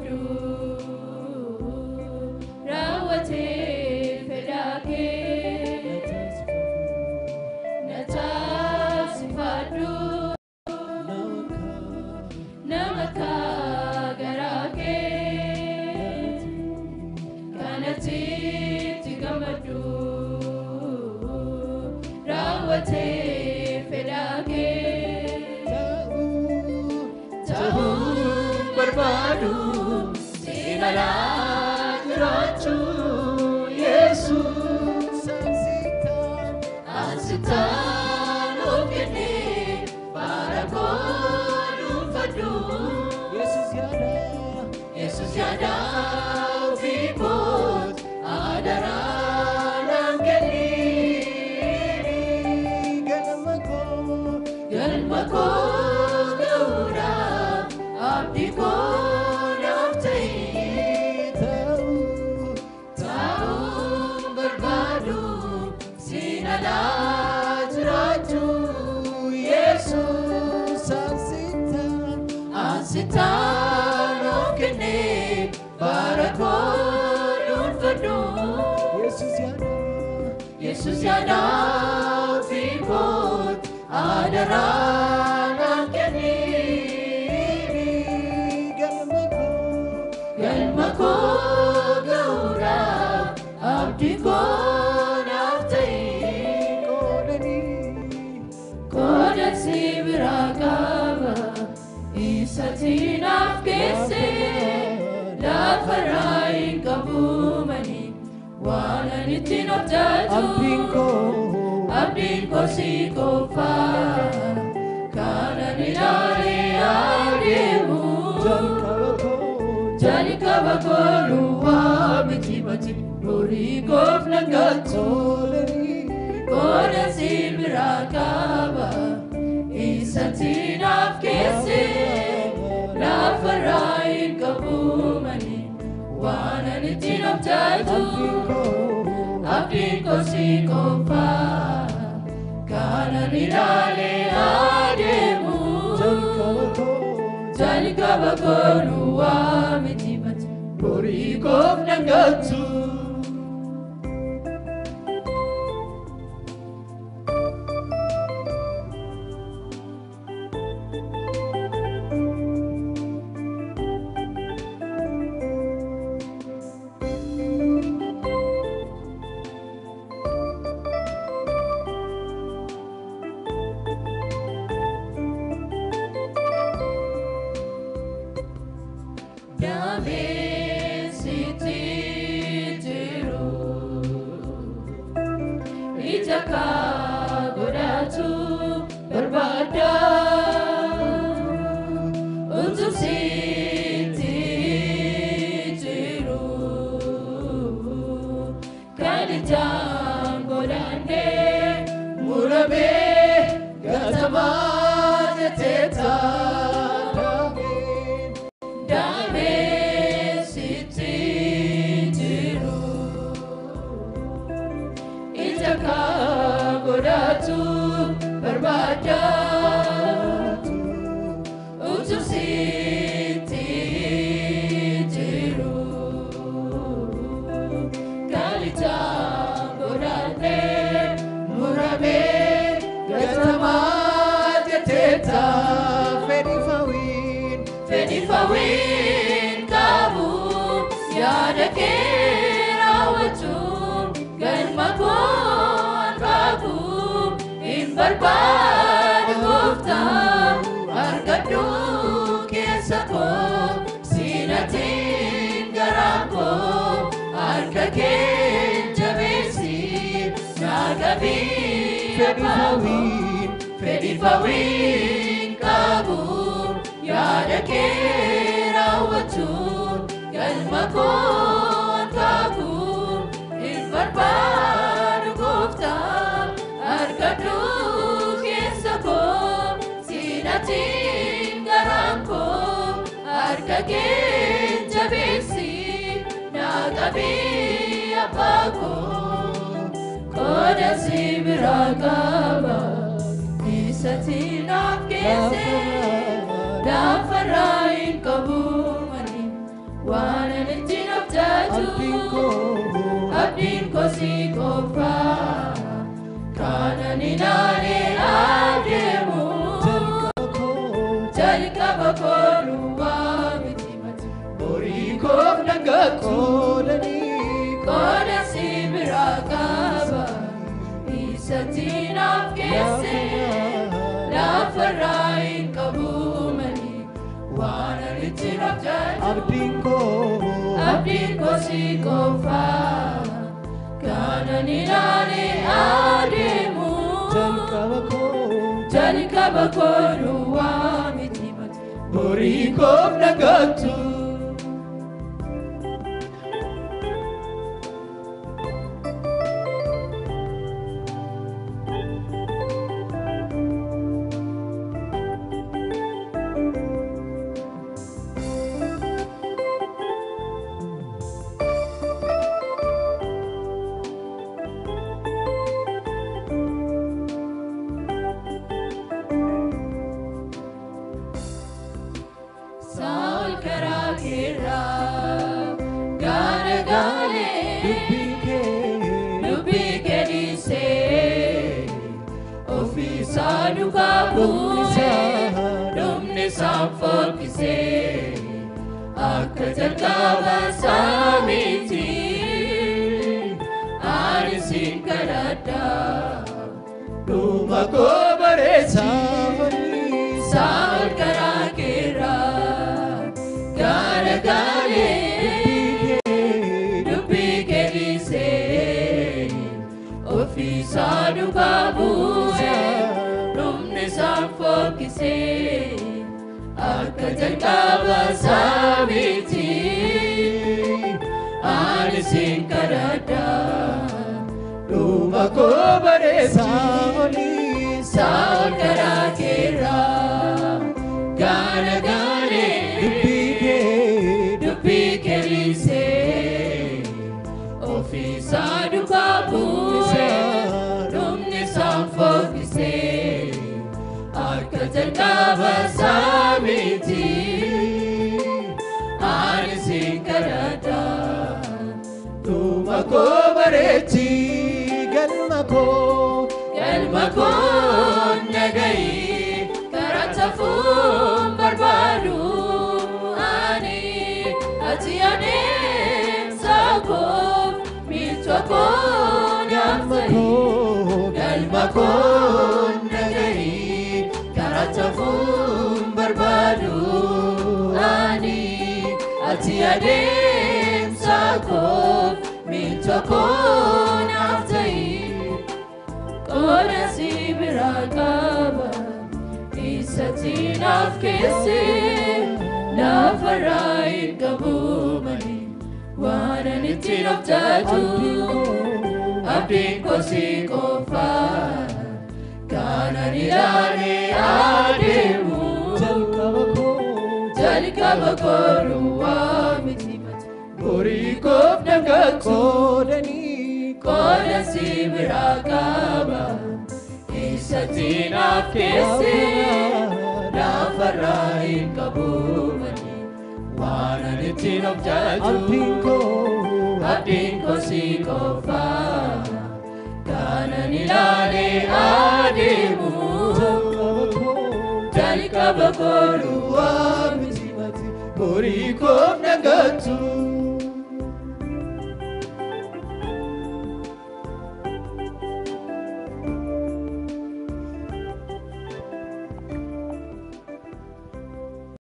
gammaddu raawwatee fedhaa kee na taasifadhu nama akka garaa kee kanatti itti gammaddu raawwatee fedhaa kee ta'uu barbaadu siin alaa jiraachuu Yesuus ansitaan of kennee bara koo dhuunfadhu Yesuus yaada ofii koot adaraa naan kenni galma koo ga'uudhaaf abdii koo naaf ta'i ta'uun barbaadu siin alaa jiraachuu Yesuus ansitaan of kennee bara koo dhuunfadhu Yesuus yaada ofii koot adaraa naan kenni galma koo ga'uudhaaf abdii koo naaf ta'i qooda si biraa qaba isatti naaf geesse lafarraa hin qabumani waan ani ittiin of jaaju abdiin koo si qofa kanan ilaalee adeemu jalqaba koo duwwaa miti mati horii koof nan galchu qooda si biraa qaba isatti naaf geesse lafarraa hin qabumani waan ani ittiin of jaaju abdiin koo si qofa kanan ilaalee adeemu jalqaba koo duwwaa miti mati horii koof nan galchu. Damee sitti jiru ija kaa godhatu barbaada utuu sitti jiru kan ijaan godhanne muramee gatamaa jetteeta. Damee sitti jiru ija kaa godhatu barbaada utuu sitti jiru kan ijaan godhanne muramee gatamaa jetteeta. Fedhi fawwiin qabu yaada kee raawwachuun galma koo qabu hin barbaadu gooftaa argadhu keessa koo sinatiin garaa koo harka kee jabeessi naa qabii abbaa koo fedhi fawwiin qabu yaada kee raawwachuun galma koo qabu hin barbaadu gooftaa argadhu keessa koo sinatiin garaan koo harka kee jabeessi naa qabii abbaa koo qooda si biraa qaba isatti naaf geesse lafarraa hin qabumani Abdiin koo si qofa kanan ilaalee adeemu jalqaba koo duwwaa miti mati Borii koof nagattu qooda si biraa qaba isatti naaf geesse lafarraa hin qabu malee waan ani ittiin of jaju Abdiin koo si qofa kanan ilaalee adeemu jalqaba koo duwwaa miti mati Borii koof nagattu. Saul karaa keerraa garagalee dubbii kee dhiisee ofiisaa duukaa bu'ee dhumni isaan fokkisee akka jalqaba isaa miti ani sin kadhadha Dhuma koo bareechi Saul karaa keerraa garagalee dubbii kee dhiisee ofiisaa duukaa bu'ee dhumni isaan fokkisee akka jalqaba isaa miti ani sin kadhadha Dhuma koo bareechi Saul karaa keerraa garagalee dubbii kee dhiisee ofiisaa duukaa bu'ee dhumni isaan fokkisee akka jalqaba isaa miti ani sin kadhadha Dhuma koo bareechi galma koo galma koo nagayi karaa tafuun barbaadu ani ati adeemsa koo miiltoo koo naaf ta'i galma koo nagayi karaa tafuun barbaadu ani ati adeemsa koo miiltoo koo naaf ta'i. Qooda si biraa qaba isatti naaf geesse lafarraa hin qabu malee waan ani ittiin of jaju abdiin koo si qofa kanan ilaalee adeemu jalqaba koo duwwaa miti mati Borii koof nagattu qooda si biraa qaba isatti naaf geesse lafarraa hin qabu malee waan ani ittiin of jaju abdiin koo si qofa kanan ilaalee adeemu jalqaba koo duwwaa miti Borii koof nagattu.